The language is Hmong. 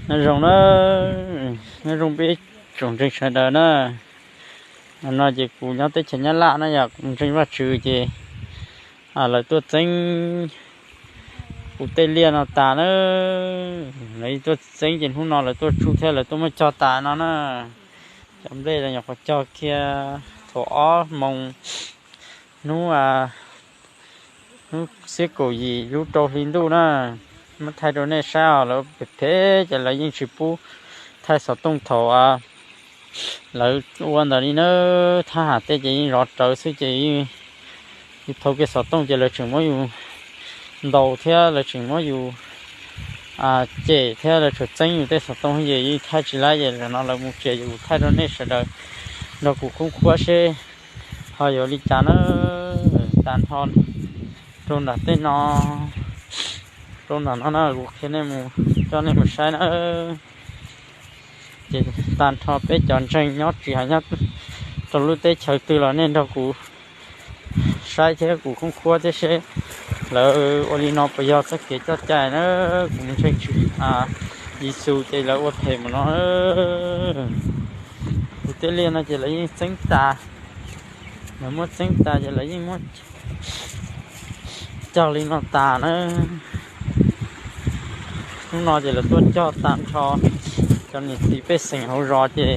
Nyob zoo na, nyob zoo peb tsoom ntseeg sawv daws na. No ces kuv nyob teb chaws Nyab Laj na, yog kuv ntseeg Vajtswv ces lawv tuaj txeeb kuv tej liaj no tas na. Lawv tuaj txeeb ces hnub no lawv tuaj tsuj thiab lawv tuaj muab cog tas no na. Cov nplej los nyuam qhuav cog kiag thaum ob moos hnub hnub xiab kaum yim lub rau hli ntuj na. Muab thaij rau nej saib os, lawv phem phem ces lawv yeej tsis pub thaij xov tooj thaum lawv ua ntawd li na. Thab ham tej ces yeej zov rawv xwb ces yus thau kiag xov tooj ces lawv tseem muab yus ntaus thiab lawv tseem muab yus cem thiab lawv tseem txeeb yus tej xov tooj ces yeej thaij tsis laib ces zaum no lawv mus tsev ces kuv thaij rau nej sawv daws nrog kuv khoob khuab seb ho yuav li cas na. Tag nrho rau nram tej no, rau nram no na, kuv qhia nej mus, coj nej mus saib na. Ces tag nrho peb cov ntseeg nyob tsis hais nyob rau lub teb chaws twg los nej nrog kuv saib thiab kuv khoob khuab thiab seb lawv ua li no puas yog txoj kev coj cai na. Kuv ntseeg Tswv Yexus ces lawv ua phem mus no. Kuv tej liaj no ces lawv yeej txeeb tas, lawv muab txeeb tas ces lawv yeej muab cog li no tas na. Hnub no ces lawv tuaj cog tag nrho cov niam txiv pej xeem hauv zos ces